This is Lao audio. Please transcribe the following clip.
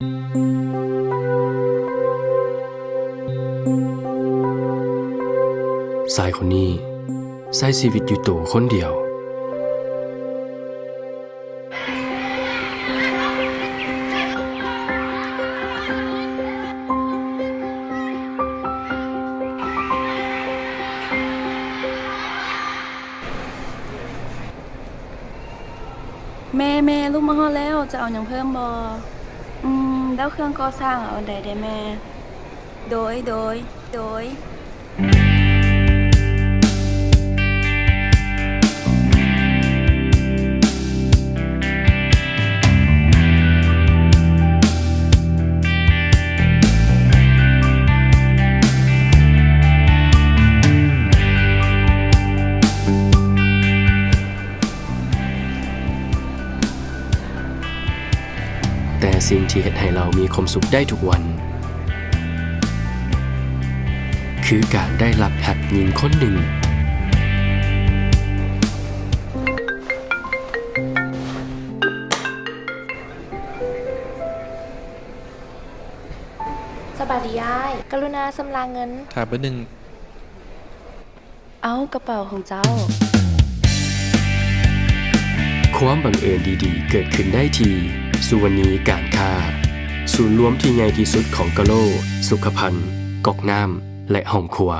ຊາຍຄົນນີ້ໃຊ້ຊີວິດຢູ່ໂຕຄົນດຽວ. ແມ່ ແມ່ ລູກມາຮອດແລ້ວ ຈະເອົາຫຍັງເພີ່ມບໍ່? ອືມ ແລ້ວເຄື່ອງກໍ່ສ້າງເອົາອັນໃດແດ່ແມ່? ໂດຍ ໂດຍ ໂດຍ. ແຕ່ສິ່ງທີ່ເຮັດໃຫ້ລາວມີຄວາມສຸກໄດ້ທຸກວັນ ຄືການໄດ້ຮັກຍິງຄົນໜຶ່ງ. ສະບາຍດີອ້າຍ, ກະລຸນາຊຳລະເງິນ. ຖ້າເບີໜຶ່ງ. ເອົາກະເປົາຂອງເຈົ້າ. ຄວາມບັງເອີນດີໆເກີດຂຶ້ນໄດ້ທີ່ສຸວັນນີການຄ້າ, ສູນລວມທີ່ໃຫຍ່ທີ່ສຸດຂອງກະໂລ້, ສຸຂະພັນ, ກອກນ້ຳ ແລະ ຫ້ອງຄົວ.